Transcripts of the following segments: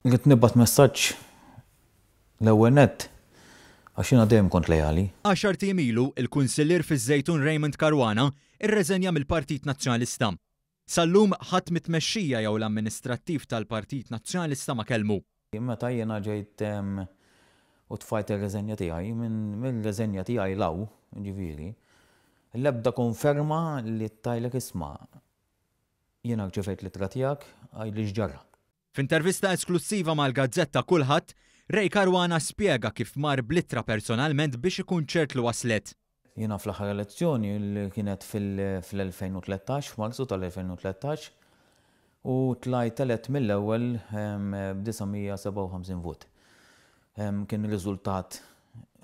Ridt nibgħat messaġġ l-ewwel nett għax jiena dejjem kont leali. Għaxart ijiem ilu, il-Kunsillier fiż-Żejtun Raymond Caruana rreżenja mill-Partit Nazzjonalista. Sal-lum ħadd mit-tmexxija jew l-amministrattiv tal-Partit Nazzjonalista ma kellmu. Meta jiena ġejt u tfajt ir-reżenja tiegħi, mir-reżenja tiegħi 'l hawn, jiġifieri, l-ebda konferma li tgħidlek isma' jiena rċevejt l-ittra tiegħek, għidli x'ġara. F'intervista esklussiva mal-gazzetta Kulħadd, Ray Caruana spjega kif mar bl-ittra personalment biex ikun ċert li waslet. Jiena fl-aħħar elezzjoni li kienet fil-2013, f'Marzu tal-2013, u tlajt elett mill-ewwel b'957 vot. Kien riżultat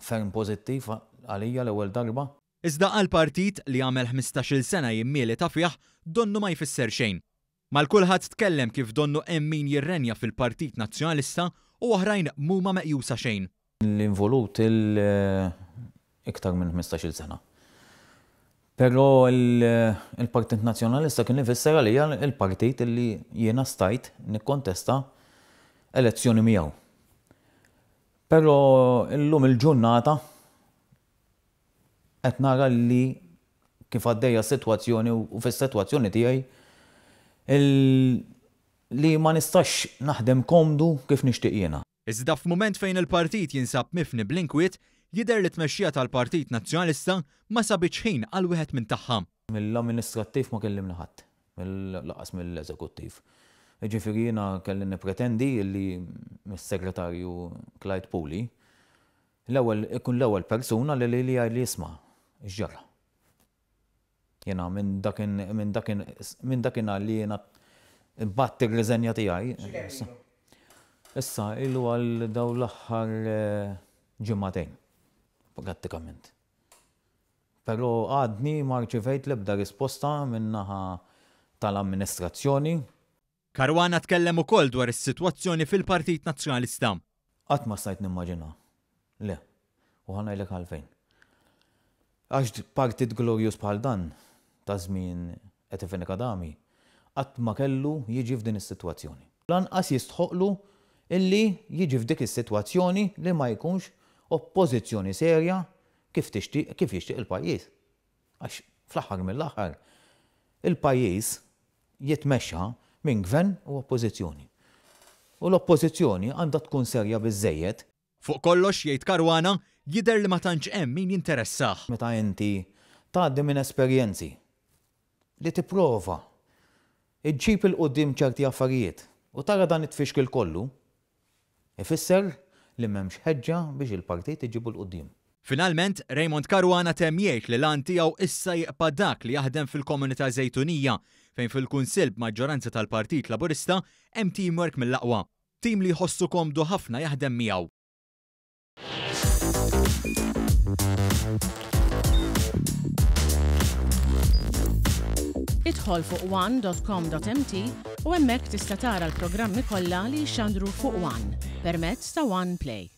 ferm pożittiv għalija l-ewwel darba. Iżda għall-partit li għamel ħmistax-il sena jimmilita fih, donnu ma jfisser xejn. Mal-kulħadd tkellem kif donnu hemm min jirrenja fil-Partit Nazzjonalista u oħrajn m'huma meqjusa xejn. Li involut il iktar minn ħmistax-il sena. Però il-Partit Nazzjonalista kien ifisser għalija l-partit li jiena stajt nikkontesta elezzjoni miegħu. Però illum il-ġurnata qed nara li kif għaddejja s-sitwazzjoni u fis-sitwazzjoni tiegħi li ma nistax naħdem komdu kif nixtieq jiena. Iżda f'mument fejn il-partit jinsab mifni bl-inkwiet, jidher li t-tmexxija tal-Partit Nazzjonalista ma sabitx ħin għal wieħed minn tagħha. Mill-amministrattiv ma kellimni ħadd, lanqas mill-eżekuttiv. Jiġifieri jiena kelli nippretendi li mis-Segretarju Clyde Puli L-ewwel ikun l-ewwel persuna li lili jgħidli isma' x'ġara. Jiena minn dakin minn dakin minn dakinhar li jiena bgħatt ir-riżenja tiegħi. Issa ilu għal dawn l-aħħar ġimagħtejn prattikament. Però għadni ma rċivejt l-ebda risposta min-naħa tal-amministrazzjoni. Caruana tkellem ukoll dwar is-sitwazzjoni fil-Partit Nazzjonalista. Qatt ma stajt nimmaġinha. Le. U ħa ngħidlek għalfejn. Għax partit glorjuż bħal dan, ta' żmien Etienne Kadami, qatt ma kellu jiġi f'din is-sitwazzjoni. Lanqas jistħoqqlu illi jiġi f'dik is-sitwazzjoni li ma jkunx oppożizzjoni serja kif tixtieq, kif jixtieq il-pajjiż. Għax fl-aħħar mill-aħħar il-pajjiż jitmexxa minn gvern u oppożizzjoni. U l-oppożizzjoni għandha tkun serja biżżejjed. Fuq kollox, jgħid Caruana, jidher li ma tantx hemm min jinteressah. Meta inti tgħaddi minn esperjenzi li tipprova ġġib 'il quddiem ċerti affarijiet u tara dan it-tfixkil kollu, Ifisser li m'hemmx ħeġġa biex il-partit iġibu 'l quddiem. Finalment, Raymond Caruana temm jgħid li l-għan tiegħu issa jibqa' dak li jaħdem fil-komunità Żejtunija, fejn fil-Kunsill b'maġġoranza tal-Partit Laburista hemm teamwork mill-aqwa. Team li jħossu komdu ħafna jaħdem miegħu. Idħol fuq one.com.mt u hemmhekk tista' tara l-programmi kollha li jixxandru fuq One permezz ta' One Play.